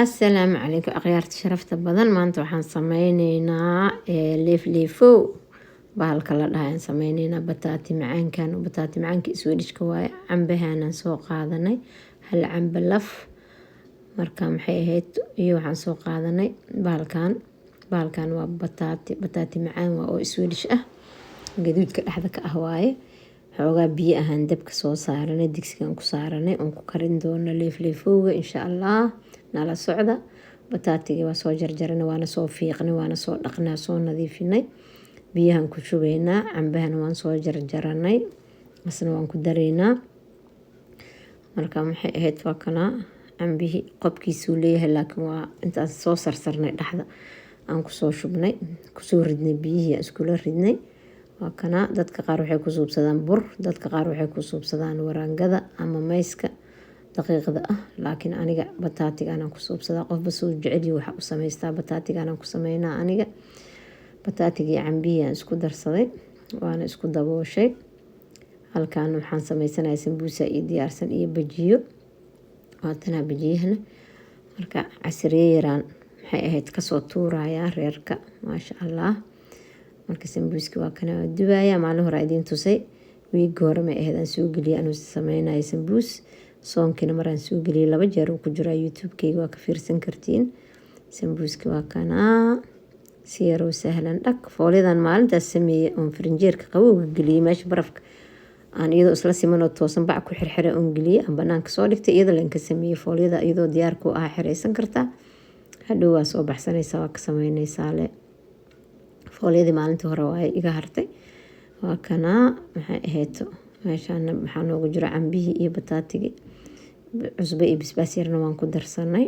Assalaamu calaykum akhyaarta sharafta badan. Maanta waxaan sameyneynaa leefleefow bahalka la dhahay aan sameyneynaa, bataati macaankan, bataati macaanka Swedishka waaye. Cambahaanaan soo qaadanay, hal cambe laf. Marka maxay ahayd iyo waxaan soo qaadanay bahalkan. Bahalkan waa bataati, bataati macaan waa oo Swedish ah, gaduudka dhexda ka ah waaye. Xoogaa biyo ahaan dabka soo saaranay, digsigan ku saaranay oon ku karin doono leefleefowga, insha Allah. Nala socda. Bataatigii waa soo jarjaranay, waana soo fiiqnay, waana soo dhaqnay, soo nadiifinay. Biyahan ku shubaynaa. Cambahana waan soo jarjaranay, asna waan ku dareynaa. Marka maxay ahayd, waa kanaa cambihii, qobkiisuu leeyahay, laakiin waa intaan soo sarsarnay, dhexda aan kusoo shubnay, kusoo ridnay, biyihii aan iskula ridnay. Waa kanaa. Dadka qaar waxay ku suubsadaan bur, dadka qaar waxay ku suubsadaan waraangada ama mayska daqiiqda ah, laakiin aniga bataatigaanaan ku suubsadaa. Qofba suu jecelyi waxa u samaystaa. Bataatigaanaan ku sameynaa aniga. Bataatigii cambihii aan isku darsaday, waana isku dabooshay. Halkan waxaan sameysanayaa sambuusa iyo diyaarsan iyo bajiyo. Waatanaa bajiyahana. Marka casriye yaraan maxay ahayd kasoo tuurayaa reerka, maasha Allah. Marka sambuuski waa kana, waa dubaaya. Maalin hore idiin tusay, wiigi hore may ahayd aan soo geliyay anuu sameynaya sambuus. Soonkiina maraan soo geliyay, laba jeer uu ku jiraa YouTube-keyga, waa ka fiirsan kartiin. Sambuuski waa kanaa, si yaroo sahlan dhag. Foolyadan maalintaas sameeyey oon farinjeerka qabowga geliyey, meesha barafka aan iyadoo isla simanoo toosan bac ku xirxiray oon geliyey, aan banaanka soo dhigtay, iyadoo lanka sameeyey. Foolyada iyadoo diyaarku ah xiraysan kartaa, hadhow waa soo baxsanaysaa, waa ka sameyneysaa. Le foolyadii maalintii hore waaye iga hartay. Waa kanaa. Maxay ahayd, meeshaana maxaa noogu jira? Cambihii iyo bataatigii, cusbo iyo basbaas yarna waan ku darsanay,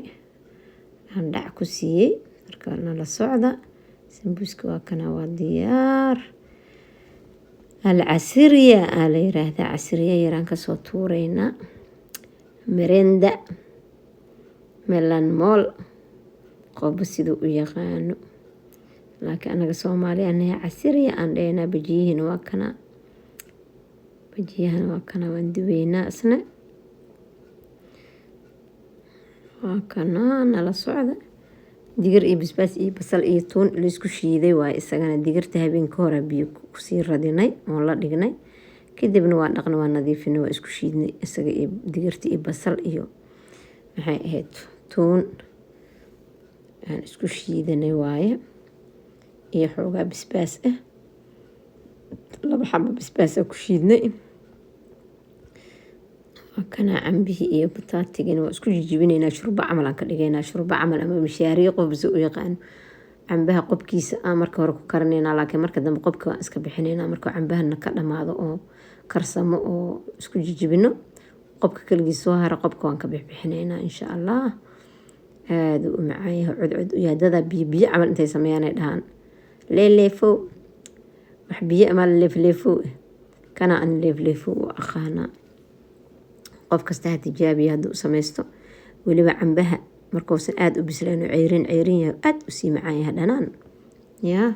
aan dhac ku siiyey. Marka nala socda. Sambuuska waa kana, waa diyaar. Alcasiriya aa la yiraahdaa, casiriya yaraan kasoo tuureynaa. Merenda, mellanmål, qofba siduu u yaqaano, laakiin anaga Soomaali anahay, casiriya aan dhahaynaa. Bajiyihiina waa kana, bajiyahana waa kana, waan dubeynaa isna, waa kana. Nala socda. Digir iyo basbaas iyo basal iyo tuun laisku shiiday waaye isagana. Digirta habeenka hore biyo kusii radinay oon la dhignay, kadibna waa dhaqnay, waa nadiifinay, waa isku shiidnay isaga iyo digirta iyo basal iyo maxay ahayd tuun aan isku shiidanay waaye, iyo xoogaa basbaas ah, laba xabo basbaas ku shiidnay. Kana cambihii iyo bataatigina waa isku jijibinaynaa, shurbo camal aan ka dhigaynaa, shurbo camal ama mishaariyo, qofba si u yaqaano. Cambaha qobkiisa aan marka hore ku karinaynaa, laakiin marka dambe qobka waan iska bixinaynaa. Marka cambahana ka dhamaado oo karsamo oo isku jijibino, qobka kaligiis soo hara, qobka waan ka bixbixinaynaa, insha Allah. Aada u macaan yahay, codcod u yahay. Dadaa biyo biyo camal intay sameeyaan ay dhahaan leeleefow, wax biyo ama leefleefow. Kana aan leefleefow u aqaanaa. Qof kasta ha tijaabiya hadduu sameysto. Weliba cambaha markuusan aada u bislayn oo ceyrin ceyrin yahay, aada usii macaan yahay, dhanaan yaa.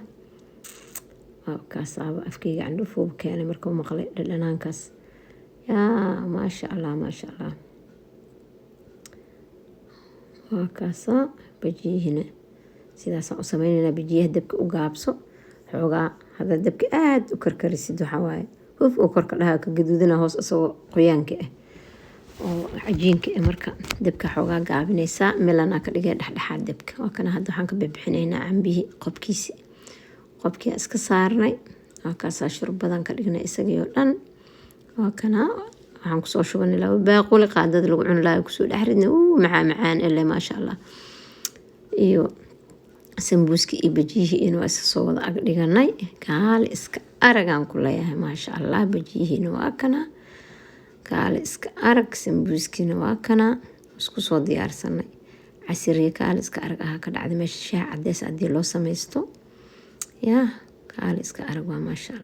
Kaasaaba afkeyga candhufuuba keenay markuu maqlay dhadhanaankaas. Yaa, maasha Allah, maasha Allah. Waa kaasaa. Bajiyihina sidaasaan u sameyneynaa. Bajiyaha dabka u gaabso xoogaa. Haddaad dabka aada u karkarisid, waxaa waaye huf oo korka dhaha ka gaduudana, hoos isagoo qoyaanka ah oo cajiinka ah. Marka dabka xoogaa gaabinaysaa, milanaa ka dhigay, dhexdhexaad dabka. Waa kana. Hadda waxaan ka bixbixinaynaa cambihii qobkiisi, qobkii iska saarnay. Waa kaasaa, shurbadan ka dhignay isagii oo dhan. Waa kana. Waxaan kusoo shubanay laba baaquli, qaadada lagu cuni lahaa kusoo dhex ridnay. Uu macaa macaan ele, maasha Allah. Iyo sambuuski iyo bajiyihiina waa iska soo wada ag dhiganay. Kaale iska aragaan ku leeyahay, maasha Allah. Bajiyihiina waa kana, kaale iska arag. Sambuuskiina waa kana, isku soo diyaarsanay. Casiriya kaale iska arag ahaa ka dhacday meesha. Shaah cadeys haddii loo sameysto, yaa, kaale iska arag waa, maasha Allah.